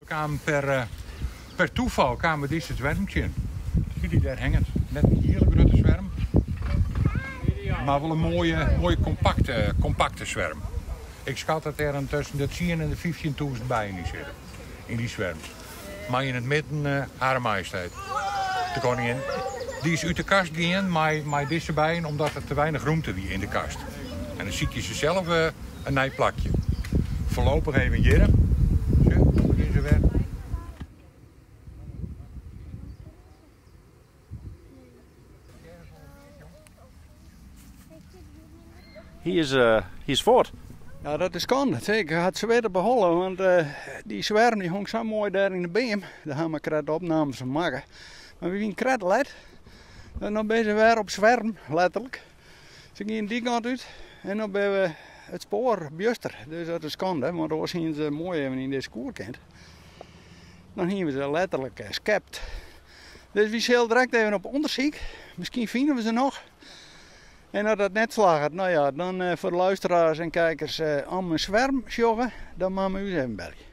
Kaam per, per toeval kamen we dizze swerm tsjin. Zie die dêr hinget. Net in hiele grutte swerm, mar wol in moaie, moaie kompakte, kompakte swerm. Ik skat dat der in tusken de 10 en de 15.000 bijen yn sitte, yn dy swerm. Mei yn it midden uh, Hare Majesteit, de koningin. Dy is út de kast gien mei, mei dizze bijen omdat der te weinich rûmte wie yn de kast. En dan sykje se sels uh, in nij plakje. Foarlopich even hjir. Sjoch, dan begjinne se wer. Hy is, uh, hy is fuort. Ja, dat is skande. Ik had se wer beholden, want uh, dy swerm dy hong sa moai dêr yn de beam. Dêr ha we krekt opnames fan makke. Mar we wiene krekt let. En dan binne se wer op swerm, letterlik. Se giene dy kant út en dan binne we it spoar bjuster. Dus dat is skande, want oars hiene se moai even yn dizze koer kind. Dan hiene we se letterlik eh, skept. Dus wy sille direkt even op ûndersyk. Miskien fine we se noch. En as dat net slagget, no ja, dan eh, foar de luisteraars en kijkers eh, om in swerm sjogge, dan moatte we ús even belje.